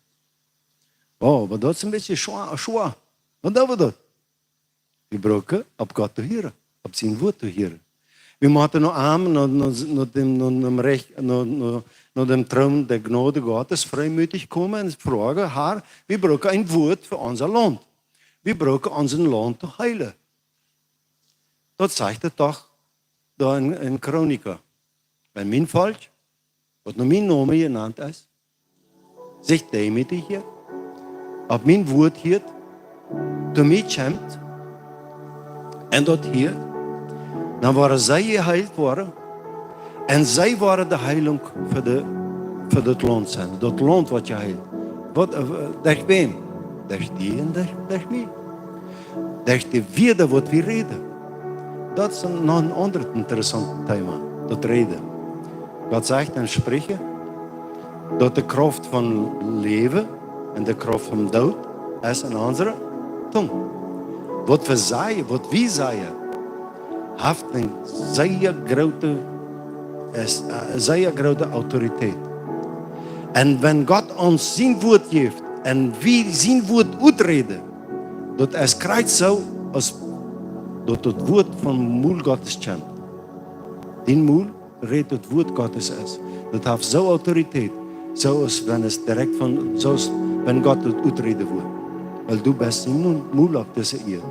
Oh, oba daut es een bät schwoa, schwoa. Waut doo wie daut? Wie brucken opp Gott to hieren, opp sien Wuat to hieren. Wie motten no am, no, no, no däm, no, no däm Rikj, no, no, no däm Troon der Jnod Gottes freimütig komen un froagen: Herr, wie brucken een Wuat fa onse Launt. Wie brucken onse Launt to heelen. Daut sajcht et doch doa en, en Chronika. Wan mien Volkj, waut no mienen Nomen jenant es, sikj deemootijcht, opp mien Wuat hieet, to mie kjemt un daut hieet, dan woaren see jeheelt woaren un see woaren de Heelunk fa de, fa daut Launt sennen. Daut Launt woat jeheelt. Waut, äh, derch wäm? Derch die un derch, derch mie. Derch de Wieed, waut wie räden. Daut es een, noch een aundret interessaunt Thema, daut Räden. Gott sajcht en Spricha, daut de Krauft von Läwen un de Krauft von Doot es en onse Tung. Waut wie sajen, waut wie sajen, haft eene sea groote, es, äh, sea groote Autorität. Un wan Gott ons sien Wuat jeft un wie sien Wuat uträden, daut es krakjt soo, aus daut daut Wuat vom Mul Gottes kjemt. Dien Mul rät daut Wuat Gottes es. Daut haft soo Autorität, soo aus wan et direkt von, soo aus wan Gott daut uträden wudd. Wiels du best sien Mul, Mul opp dise Ieed.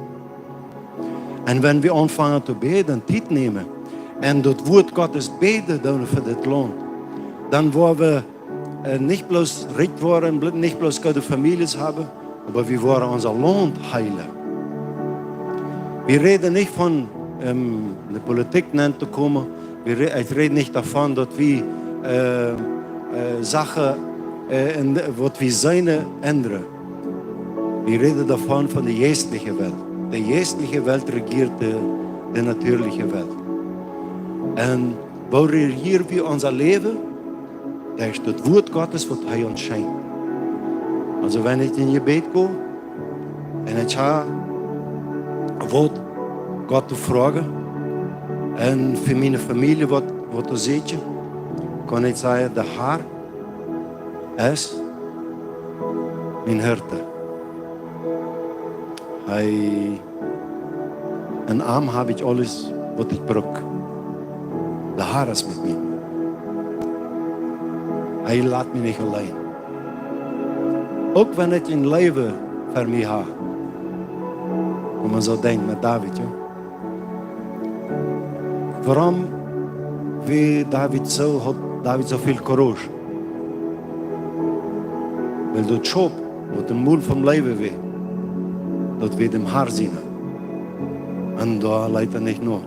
Un wan wie aunfangen to bäden, Tiet nämen, un daut Wuat Gottes bäden doonen fa dit Launt, dan woa wie, äh, nich bloos rikj woaren, bl-, nich bloos goode Famieljes haben, oba wie woaren onse Launt heelen. Wie räden nich von, ähm, de Politik nenn to komen. Wie rä-, ekj räd nich doavon, daut wie, äh, äh, Sachen, äh, in, waut wie seenen, endren. Wie räden doavon, von de jeistliche Welt. De jeistliche Welt rejieet de, de natieeliche Welt. Un woo rejieet wie ons Läwen? Daut es daut Wuat Gottes, waut hee ons schenkjt. Aulsoo, wan ekj enn Jebäd go, un ekj hab waut Gott to froagen, un fa miene Famielje waut, waut to sieekjen, kaun ekj sajen: De Herr es mien Hirte. Hee, enn am hab ekj aules, waut ekj bruck. De Herr es met mie. Hee lat mie nich auleen. Uk wan ekj een Läwen ver mie hab. Un eena soo denkjt met David, jo. Wuarom wia David soo, haud David soo väl Courage? Wiels daut Schop, waut em Mul vom Leew wia, daut wia däm Herr siene. Un doa leet hee nich no.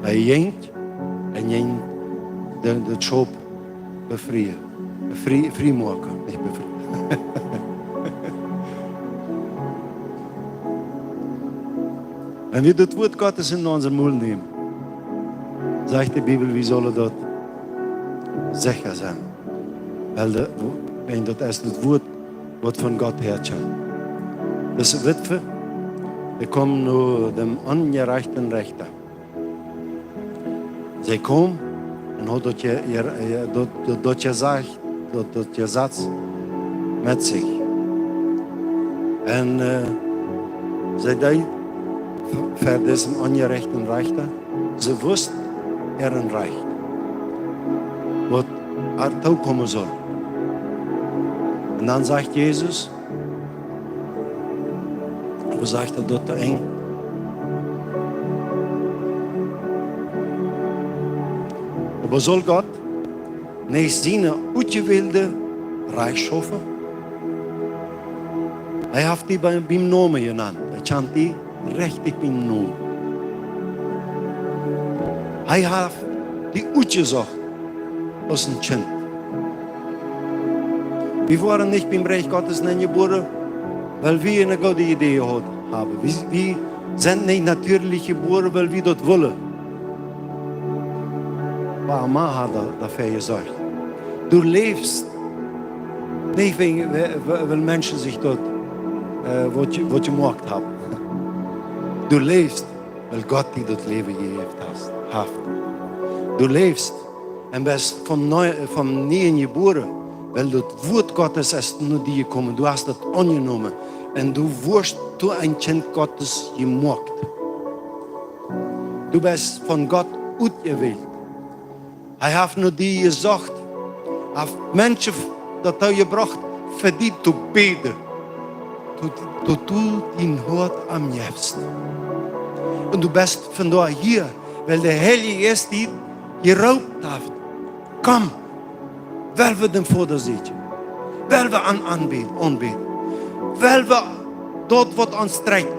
Hee jinkj, hee jinkj de, daut Schop befrieen. Befrie-, frie moaken, nich befrieen. Wan wie daut Wuat Gottes enn onsen Mul nämen, sajcht de Bibel, wie sellen doa secha sennen. Wiels de, wan daut es daut Wuat, waut von Gott häakjemt. Dise Witwe, dee kjeem no däm onjerajchten Rechta. See kjeem un haud daut je-, je-, je-, daut, daut, daut Jesaz, daut, daut Jesaz met sikj. Un, äh, see deed ver, ver disen onjerajchten Rechta, see wist äa Rajcht, waut äa tookomen sull. Un dan sajcht Jesus, woo sajcht hee daut to Enj? Oba saul Gott nich siene Utjewälde rajcht schaufen? Hee haft die bie, biem Nomen jenant. Hee kjant die rajcht biem Nomen. Hee haft die utjesocht aus een Kjint. Wie woaren nich biem Rikj Gottes nenjebuaren, wiels wie eene goode Idee jehaut haben. Wie, wie sent nich natieelich jebuaren, wiels wie daut wullen. Oba Mama haud doa, doafäa jesorcht. Du läfst nich wäajen, wiels, wiels Menschen sikj daut, äh, waut je-, waut jemoakt haben. Du läfst, wiels Gott die daut Läwen jejäft haft, haft. Du läfst un best von nie-, von nieem jebuaren, wiels daut Wuat Gottes es no die jekomen. Du hast daut aunjenomen. Un du woascht to een Kjint Gottes jemoakt. Du best von Gott utjewält. Hee haft no die jesocht, haft Menschen doatoo jebrocht, fa die to bäden, daut, daut du dien Hoat am jefst. Un du best vondoag hia, wiels de Heilje Jeist die jeroopt haft: Komm, well wie dän Voda seenen, well wie am aunbäden, aunbäden, well wie daut, waut ons trakjt,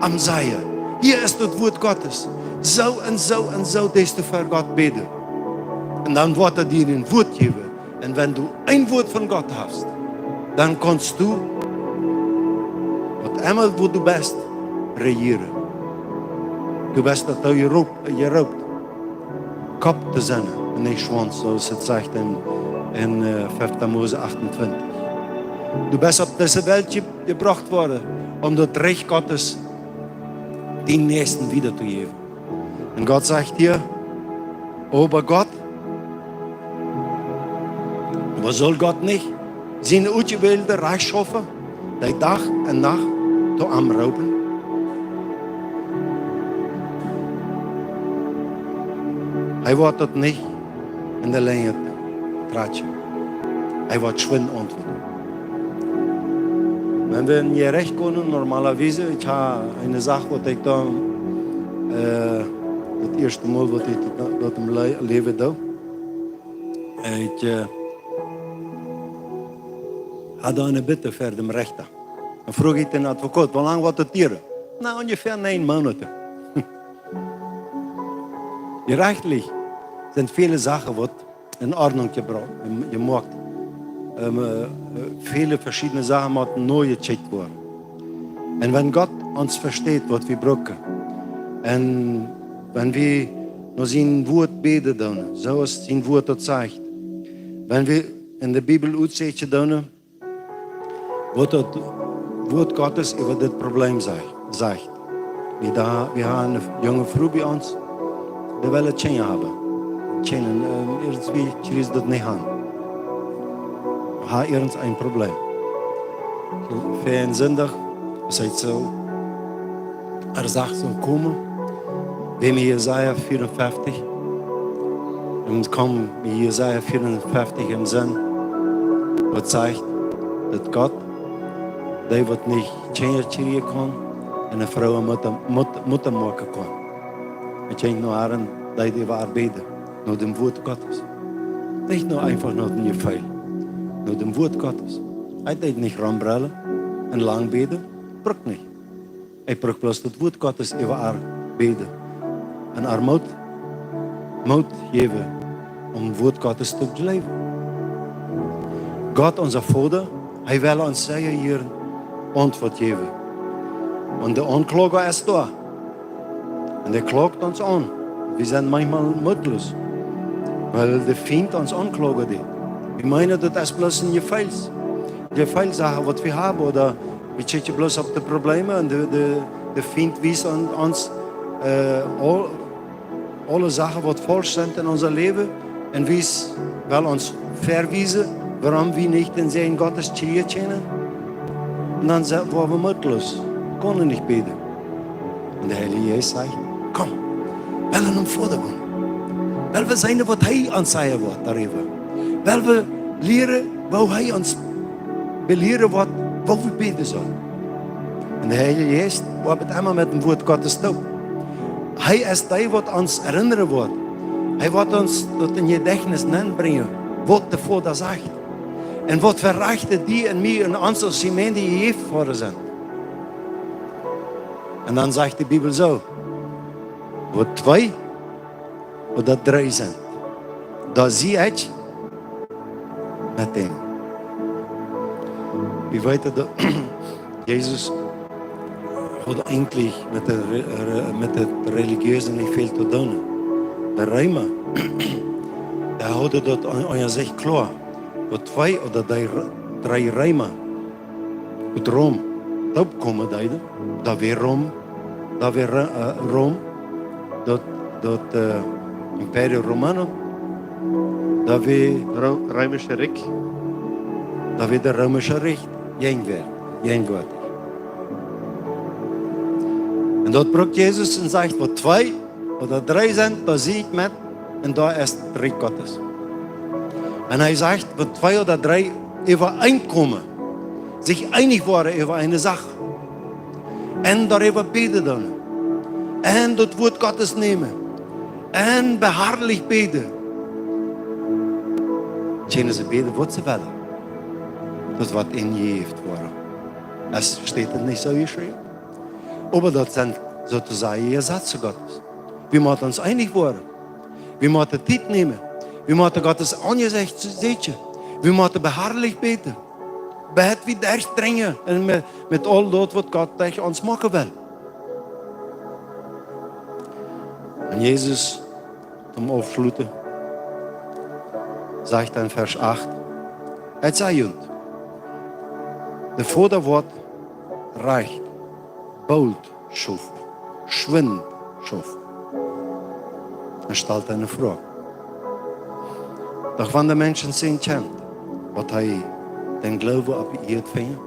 am sajen. Hia es daut Wuat Gottes. Soo un soo un soo deist du ver Gott bäden. Un dan woat hee die een Wuat jäwen. Un wan du een Wuat von Gott hast, dan kaust du waut emma, wua du best, rejieren. Du best doatoo jeroopt, jeroopt, Kopp to sennen un nich Schwanz, soo aus et sajcht enn, enn, äh, fefte Mose achtuntwintich. Du best opp dise Welt je-, jebrocht worden, om daut Rikj Gottes dien Näakjsten wieda to jäwen. Un Gott sajcht hia: Oba Gott, oba saul Gott nich siene Utjewälde rajcht schaufen, dee Dach un Nacht to am roopen? Hee woat daut nich enne Lenj trakjen. Hee woat schwind auntwuaden. Wan wie enn Jerecht gonen, normalerwies, ekj hab eene Sach, waut ekj dan, äh, daut ieeschte Mol, waut ekj daut, daut em Le-, Läwen deed, ekj, äh, haud eene Bitte ver däm Rechta. Dan fruach ekj dän Advokaut: Woo lang woat daut dieren? Na, onjefäa näajen Moonat. Jerechtlich sent väle Sachen, waut en Ordnunk jebrocht, jemoakt. Ähm, äh, äh, väle veschiedne Sachen motten neu jecheckt woaren. Un wan Gott ons vesteit, waut wie brucken, un wan wie no sien Wort bäden doonen, soo aus sien Wort daut sajcht, wan wie en de Bibel utsieekjen doonen, waut daut Wort Gottes äwa dit Problem sajcht, sajcht. Wie doa, wie haben eene junge Fru bie ons, dee well Kjinja haben. Kjinja, ähm, irjentwoo kjricht see daut nich aun. Haft irjent een Problem. Fa een Sindach, es et soo, ea sajcht soo komen, wie mie Jesaja vieeunfeftich, un kjemt mie Jesaja vieeunfeftich em Senn, waut sajcht, daut Gott, dee waut nich Kjinja kjrieen kaun, eene Fru Mutta, Mutta, Mutta moaken kaun. Ekj denkj nu aun, dee, dee wia bäden, no däm Wort Gottes. Nich no eefach no däm Jefeel, no däm Wort Gottes. Hee deed nich rombrellen un lang bäden, brukt nich. Hee brukt bloos daut Wort Gottes äwa äa bäden. Un äa Moot, Moot jäwen, om Wort Gottes to jleewen. Gott, onse Voda, hee well ons sea jieren Auntwuat jäwen. Un de Aunkloaga es doa. Un dee kloagt ons aun. Wie sent maunchmol mootloos. Wiels de Fient ons aunkloagen deit. Wie meenen, daut es bloos een Jefeels. Jefeelsach, waut wie haben, ooda wie kjikjen bloos opp de Probleme un de, de, de Fient wiest aun ons, äh, aul-, aule Sachen, waut faulsch sent en ons Läwen, un wiest, well ons vewiesen, wuarom wie nich dän Säajen Gottes kjrieen kjennen. Un dan sent wie mootloos, kjennen nich bäden. Un de Heilje Jeist sajcht: "Komm, well wie nom Voda gonen. Well wie seenen, waut hee ons sajen woat doaräwa. Well wie lieren, woo hee ons belieren woat, woo wie bäden sellen." Un de Heilje Jeist woat emma met daut Wort Gottes toop. Hee es dee, waut ons erinnern woat. Hee woat ons daut em Jedajchtnis nenbrinjen, waut de Voda sajcht. Un waut fa Rajchten die un mie un ons aus Jemeent jejäft worden sent. Un dan sajcht de Bibel soo: "Wua twee ooda dree sent, doa sie ekj met dän." Wie weeten, daut Jesus haud eejentlich met de Re-, Re-, met daut Relijeese nich väl to doonen. De Reema, dee hauden daut aun, aun sikj kloa, daut twee ooda dree, dree Reema ut Rom toopkomen deeden, daut wia Rom, daut wia Ro-, äh, Rom, daut, daut, äh, Imperio Romano, daut wia Ro-, Römische Rikj. Daut wia daut Römische Rikj, jäajen wäa, jäajen wäa. Un daut brukt Jesus un sajcht: "Wua twee ooda dree sent, doa sie ekj met, un doa es daut Rikj Gottes." Un hee sajcht: "Wua twee ooda dree äwaeenkomen, sikj eenich woaren äwa eene Sach, un doaräwa bäden doonen, un daut Wort Gottes nämen, un beharrlich bäden, kjennen see bäden, waut see wellen. Daut woat an jejäft woaren." Es steit daut nich soo jeschräwen? Oba daut sent soo to sajen Jesazen Gottes. Wie motten ons eenich woaren. Wie motten Tiet nämen. Wie motten Gottes Aunjesecht sieekjen. Wie motten beharrlich bäden. Bat wie derchdrinjen un met, met aul daut, waut Gott derch ons moaken well. Un Jesus, toom Aufschluten, sajcht en Varsch acht: "Ekj saj junt, de Voda woat rajcht boolt schaufen, schwind schaufen." Hee stalt eene Froag: "Doch wan de Menschensän kjemt, woat hee dän Gloowen opp de Ieed finjen?"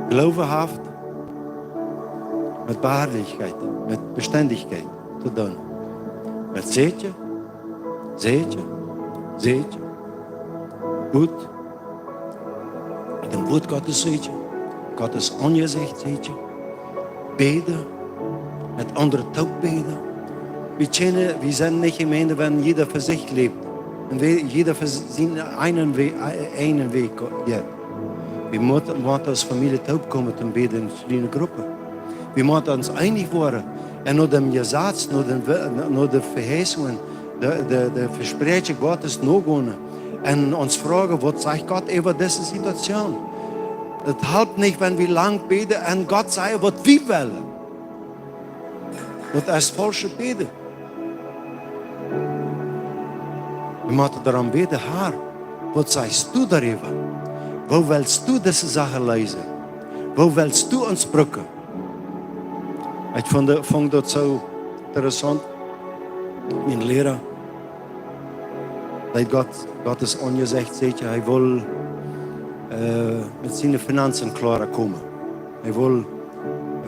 Gloowen haft met Beharrlichkjeit, met Bestendichkjeit to doonen. Met sieekjen, sieekjen, sieekjen. Goot. Daut Wort Gottes sieekjen, Gottes Aunjesecht sieekjen, bäden, met aundre toop bäden. Wie kjennen, wie sent nich em Enj, wan jieda fa sikj läft. Un wie, jieda fa sienen eenen Wajch, eenen Wajch jeit. Wie motten, motten aus Famielje toopkomen toom bäden en kjliene Gruppen. Wie motten ons eenich woaren un no däm Jesaz, no dän We-, no de Veheißungen de, de, de Vespräakjunk Gottes nogonen un ons froagen, waut sajcht Gott äwa dise Situation? Daut halpt nich, wan wie lang bäden un Gott sajen, waut wie wellen. Daut es faulschet Bäden. Wie motten doaromm bäden: Herr, waut sajchst du doaräwa? Woo wellst du dise Sachen leesen? Woo wellst du ons brucken? Ekj funk, funk daut soo interessaunt. Mien Liera, daut Gott, Gott es aunjesajcht, sajcht hee, hee well, äh, met siene Finanzen kloa komen. Hee well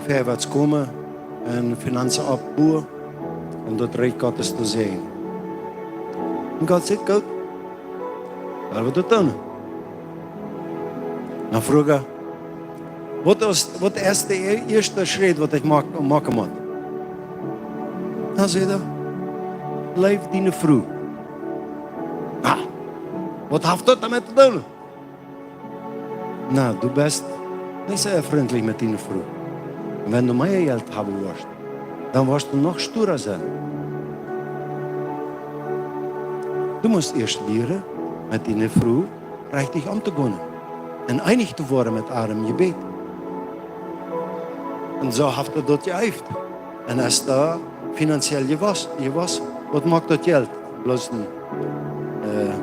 verwoats komen un Finanzen oppbuen, om daut Rikj Gottes to seenen. Un Gott sajcht: Goot, lot wie daut doonen. Dan fruach hee: Waut es, waut es de ieeschte Schrett, waut ekj moak-, moaken mott? Dan säd hee: Leew diene Fru. Ah, waut haft daut doamet to doonen? Na, du best nich sea frintlich met diene Fru. Un wan du mea Jelt haben woascht, dan woascht du noch stura sennen. Du motst ieescht lieren, met diene Fru rechtich omtogonen un eenich to woaren met äa em Jebäd. Un soo haft hee daut jeeeft. Un es doa finanziell jewos-, jewossen. Waut moakt daut Jelt? Bloos een, äh,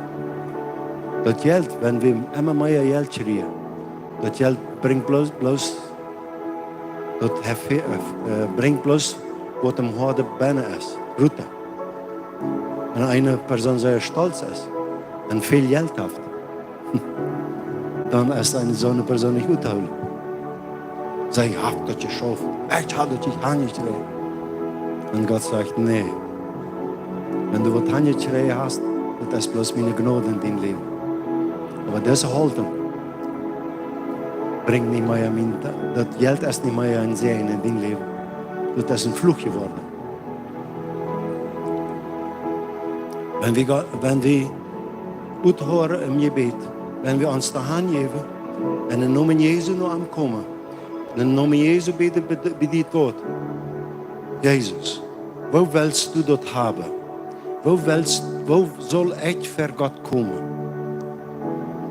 daut Jelt, wan wie emma mea Jelt kjrieen, daut Jelt brinjt bloos, bloos, daut heft, äh, brinjt bloos, waut em Hoaten bennen es, rut. Wan eene Persoon sea stolt es un väl Jelt haft, dan es eene soone Persoon nich uttoohoolen. See haft daut jeschauft. Ekj hab daut nich aunjekjräajen. Un Gott sajcht: Nä. Wan du waut aunjekjräajen hast, daut es bloos miene Jnod en dien Läwen. Oba dise Haltunk brinjt nich mea mien, daut Jelt es nich mea een Säajen en dien Läwen. Daut es een Fluch jeworden. Wan wie Go-, wan wie uthoaren em Jebäd, wan wie ons doa hanjäwen un em Nomen Jesu no am komen, em Nomen Jesu bäden, bed-, bediet Gott: Jesus, woo wellst du daut haben? Woo wellst, woo saul ekj ver Gott komen?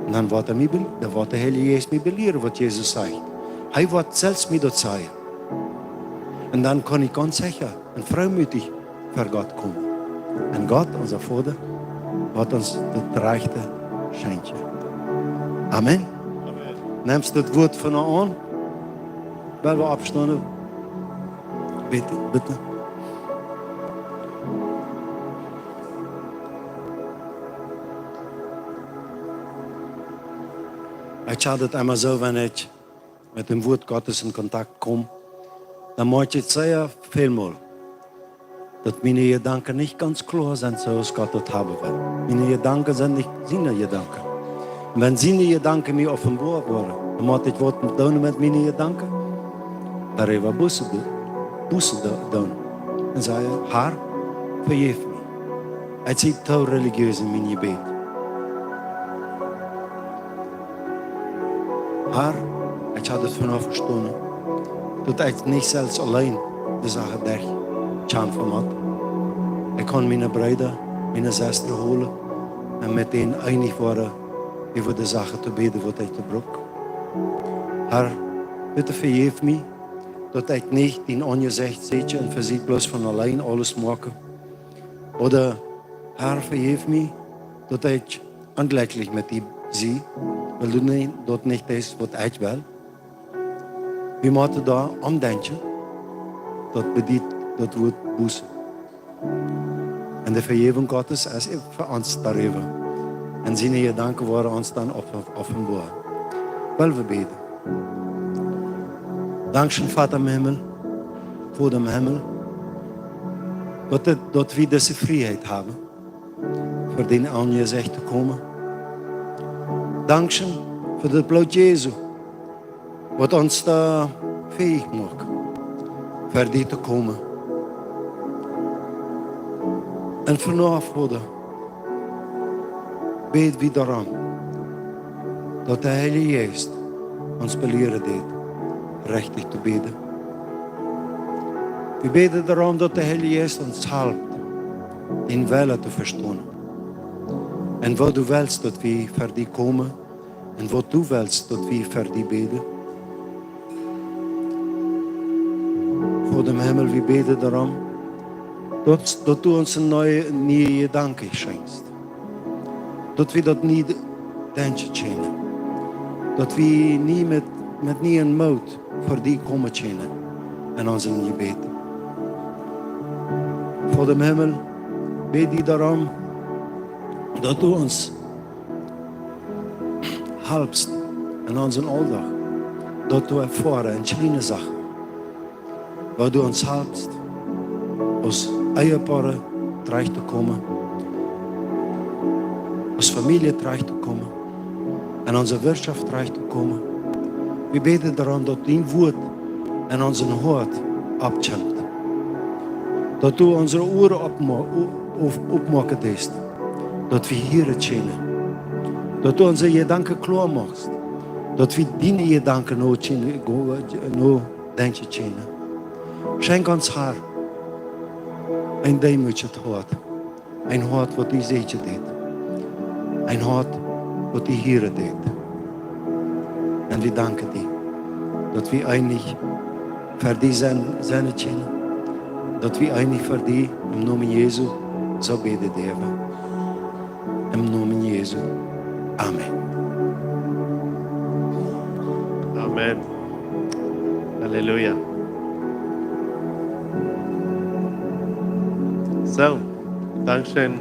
Un dan woat hee mie be-, dan woat de Heilje Jeist mie belieren, waut Jesus sajcht. Hee woat selfst mie daut sajen. Un dan kaun ekj gaunz secha un freimütich ver Gott komen. Un Gott, onse Voda, woat ons daut Rajchte schenkjen. Amen. Amen. Nemst daut Wuat von nu aun? Well wie oppstonen? Bitte, bitte. Ekj hab daut emma soo, wan ekj met däm Wuat Gottes en Kontakt kom, dan moakj ekj sea välmol, daut miene Jedanken nich gaunz kloa sent, soo aus Gott daut haben well. Miene Jedanken sent nich siene Jedanken. Un wan siene Jedanken mie openboa woaren, dan mott ekj waut doonen met miene Jedanken. Doaräwa Buße do-, Buße do-, doonen. Un sajen: Herr, vejeff mie. Ekj sie too relijees en mien Jebäd. Herr, ekj hab daut vondoag vestonen, daut ekj nich selfst auleen de Sach derchkjamfen mott. Ekj kaun miene Breeda, miene Sestren holen un met an eenich woaren, äwa de Sach to bäden, waut ekj to bruk. Herr, bitte vejeff mie, daut ekj nich dien Aunjesecht secha un vesieekj bloos von auleen aules moaken. Ooda, Herr, vejeff mie, daut ekj onjlekjlich met die sie, wiels du nich, daut nich deist, waut ekj well. Wie motten doa omdenkjen, daut bediet daut Wuat Buße. Un de Vejäwunk Gottes es fa ons doaräwa. Un siene Jedanken woaren ons dan op-, openboa. Well wie bäden. Dankscheen, Voda em Himmel, Voda em Himmel, daut, daut wie dise Frieheit haben, ver dien Aunjesecht to komen. Dankscheen fa daut Bloot Jesu, waut ons doa fäich moakt, ver die to komen. Un vondoag, Voda, bäd wie doaromm, daut de Heilje Jeist ons belieren deed, rechtich to bäden. Wie bäden doaromm, daut de Heilje Jeist ons halpt, dien Wellen to vestonen. Un woo du west, daut wie ver die komen. Un waut du west, daut wie ver die bäden. Voda em Himmel, wie bäden doaromm, daut, daut du ons een niee, niee Jedanken schenkjst. Daut wie daut nie denkjen kjennen. Daut wie nie met, met nieen Moot ver die komen kjennen en onsen Jebäd. Voda em Himmel, bäd die doaromm, daut du ons halpst en onsen Auldach, daut to erfoaren en kjliene Sachen, woo du ons halpst, aus Ehepoaren trajcht to komen, aus Famielje trajcht to komen, en onse Wirtschoft trajcht to komen. Wie bäden doaromm, daut dien Wuat en onsen Hoat oppkjemt. Daut du onse Uaren opmo-, op-, opmoaken deist, daut wie hieren kjennen. Daut du onse Jedanken kloa moakst, daut wie diene Jedanken no kjennen, go-, no denkjen kjennen. Schenkj ons, Herr, een deemootjet Hoat. Een Hoat, waut die säkjen deit. Een Hoat, waut die hieren deit. Un wie danken die, daut wie eenich ver die sennen, sennen kjennen. Daut wie eenich ver die em Nomen Jesu soo bäden doonen. Em Nomen Jesu. Amen. Amen. Halleluja. Soo, dankscheen.